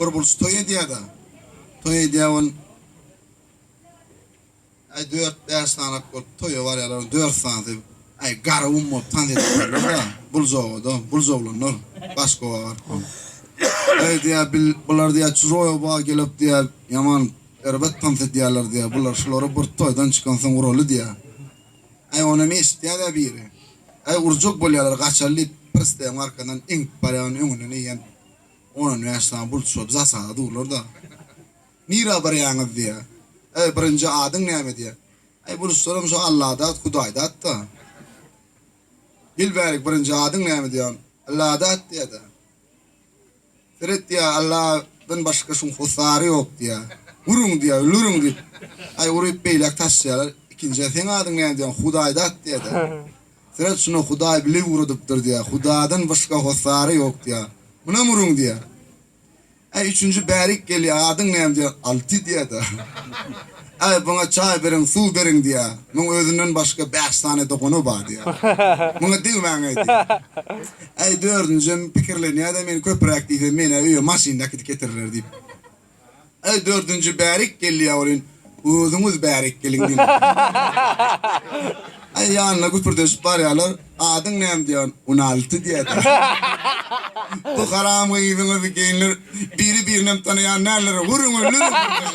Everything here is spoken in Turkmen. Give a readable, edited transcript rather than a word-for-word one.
Bir buluç toý edýär-de. Toý edýär ol. Aý dört-bäş sanak bolup toýa barýarlar, dört sanysy aý garagum bolup tans edip barýarlar-da, buljagada, buljaglanlar, başga oba baryp. Aý diýýär, bil, bular diýýär, çužoý oba gelip diýýär, ýaman erbet tans edýärler diýýär, bular şulary bir toýdan çykansoň uraly diýýär. Aý onam eşitýär-dä biri. Aý urjak bolýarlar, gaçaly diýip, pristawyň arkadan eňip barýan öňünden eýýäm on-on bäş sany bulç bolup zasada durlar-da. Nirä barýaňyz diýýär. Äý, birinji adyň näme diýýär. Äý, buluçlaram şo Alladat, Hudaýdat-da. Gel bärik, birinji adyň näme diýýär. Alladat diýýär-de. Seret diýýär, Alladan başga şuň hossary ýok diýýär. Uruň diýýär, öldüriň diýip. Äý, urup beýläk taşlaýarlar. Ikinjä seň adyň näme diýýär. Hudaýdat diýýär-de. Seret şuny Hudaý bile ugradypdyr diýýär. Hudadan başga hossary ýok diýýär. Munam uruň diýýär. Äý, üçünji bärik gelýär, adyň näme diýýär, Alty diýýär-de. Äý, buňa çaý beriň, suw beriň diýýär. Muň özünden başga bäş sany dogany bar diýýär. Muňa degmäň-eý diýýär. Äý, dördünjem pikirlenýär-de, men köpräk diýsem, men-ä öýe maşynda äkidip getirirler diýip. Äý, dördünji bärik gelýär welin, özüňiz bärik geliň diýip. Äý, ýanyna güpürdeşip barýarlar, adyň näme diýýär, On alty diýýär. Bu haram gyzyňyz geýinler biri-birinem tanaýan däldir, uruň öldüriň diýýär.